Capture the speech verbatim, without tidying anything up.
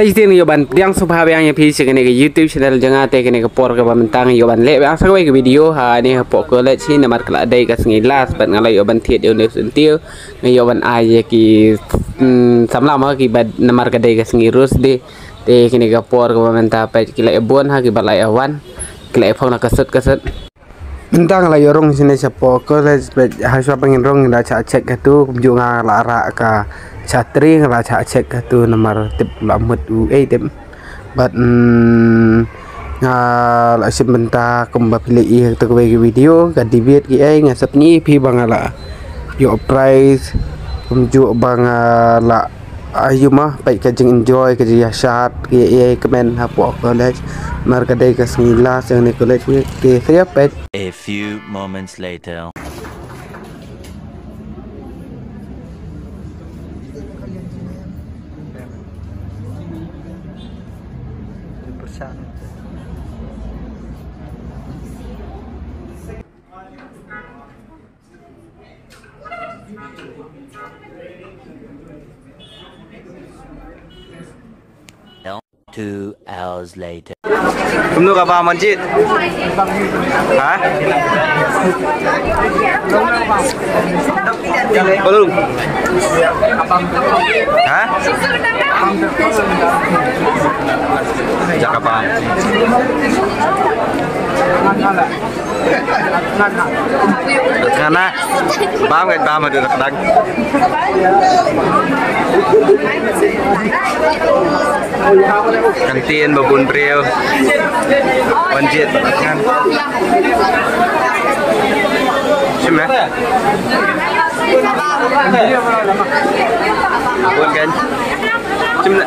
Te shisien nga ïoh ban pdiang sngewbha biang ïa phi sha kane ka YouTube channel jong nga. Te kane ka por kaba mynta nga ïoh ban leh biang sa kawei ka video hangne hapoh college hi namar ka la dei ka sngi last bad nga la ïoh ban thied ïa une u syntiew. Nga ïoh ban ai ïa ki, mm, samla mo kiba namar ka dei ka sngi Rose Day. Te kane ka por kaba mynta peit ki la ïa bun ha kiba la ïa wan, ki la ïa phong na ka sut ka sut. Mynta nga la ïoh rung shane shapoh college, bad hashwa ba ngin rung ngi la shah check katu, kumjuh nga la rah ka shatri, nga la shah check katu namar tip la mut u ei tip. Bad, mm, nga la shim bynta kumba phi la ïohi ha kawei ka video ka debate ki ei, nga sngewthuh phi ba nga la ïoh prize, kumjuh ba nga la ayu ma, peit ka jing enjoy, ka jing ïa shad, ka ïa kmen hapoh college. Namar ka dei ka sngi last jong kane college week. Te sa ïa peit. A few moments later. Two hours later. Kumno ka bam, Manjit? Ha? Balum. Ha? Jaka bam. Ngana. Bam kan bam haduh dak dang. Kan tin ba bun briew. Wan jied ngan. Shim eh. Bun kan. Shim na.